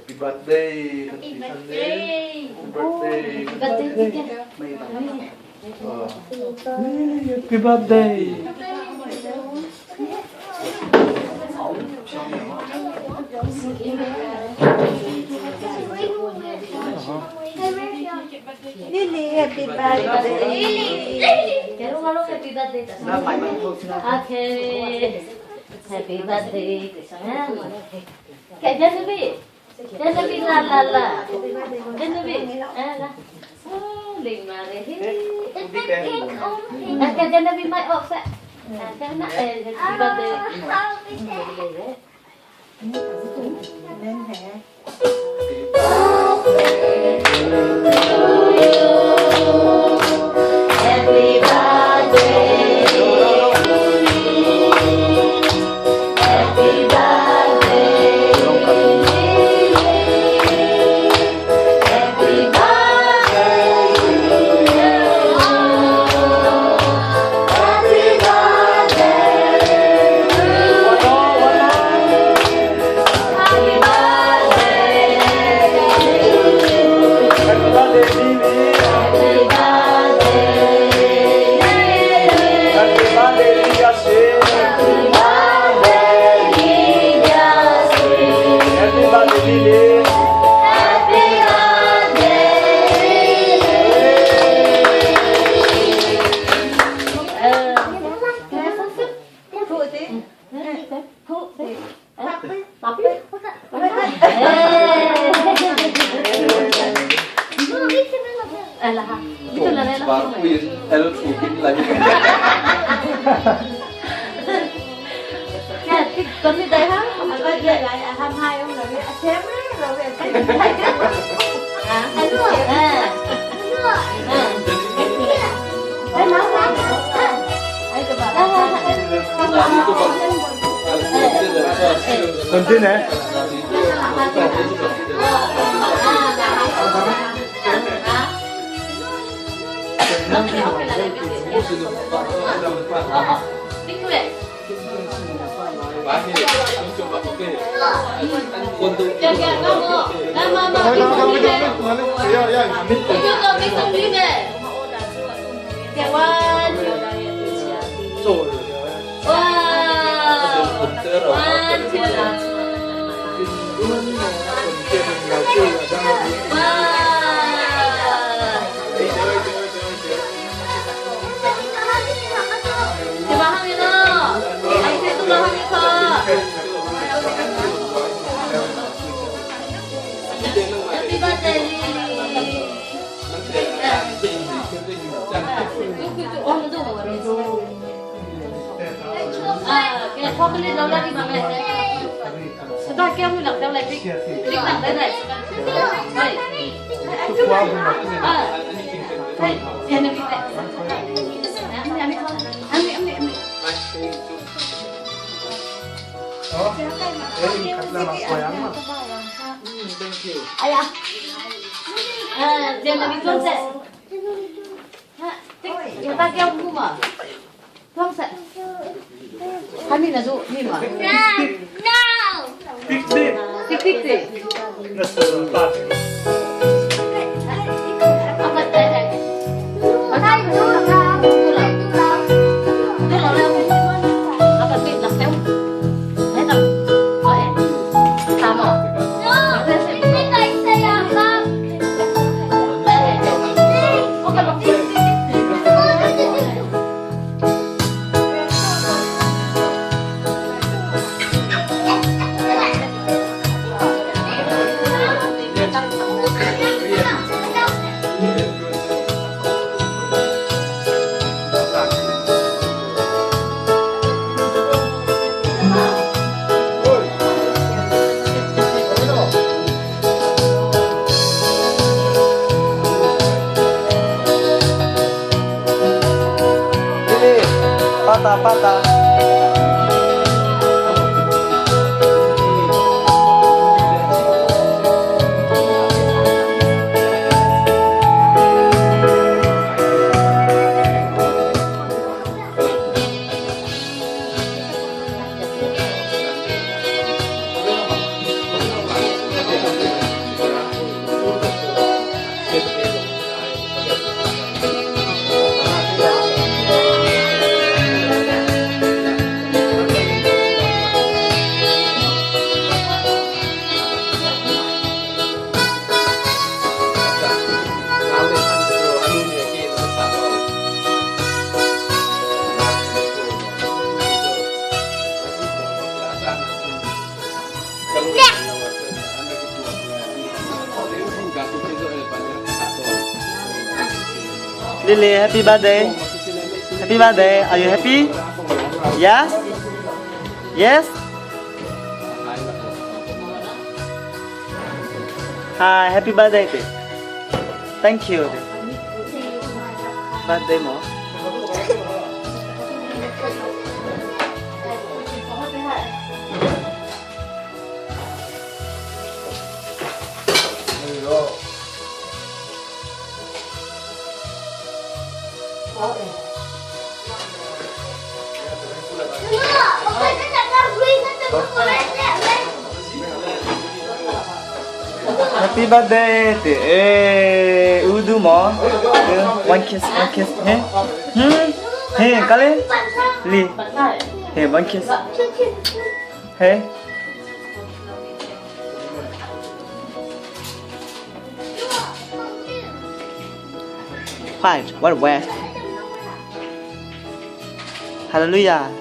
Happy birthday. Happy birthday. Birthday. Birthday. Happy birthday. Lily, happy birthday. Happy birthday. Okay. Happy birthday. Kak Janabi. Janabi la la la. Janabi. La. Ling mari. Kak Janabi mai off sa. Kak nak happy birthday. Happy birthday to you. Happy birthday, Lily. Happy birthday to you. Happy birthday to you. Happy birthday to you. Happy birthday, Lily. Happy birthday, Lily. Happy birthday, Lily. Happy birthday, Lily. Happy birthday, Lily. Happy birthday, Lily. Continue. Happy birthday, Lily. Lily, pata pata. Lily, happy birthday. Happy birthday. Are you happy? Yeah? Yes? Hi, happy birthday. Thank you. Birthday mo. Happy birthday ti eh udu mo one kiss, one kiss. He he kale li he one kiss. He White, what west? Hallelujah.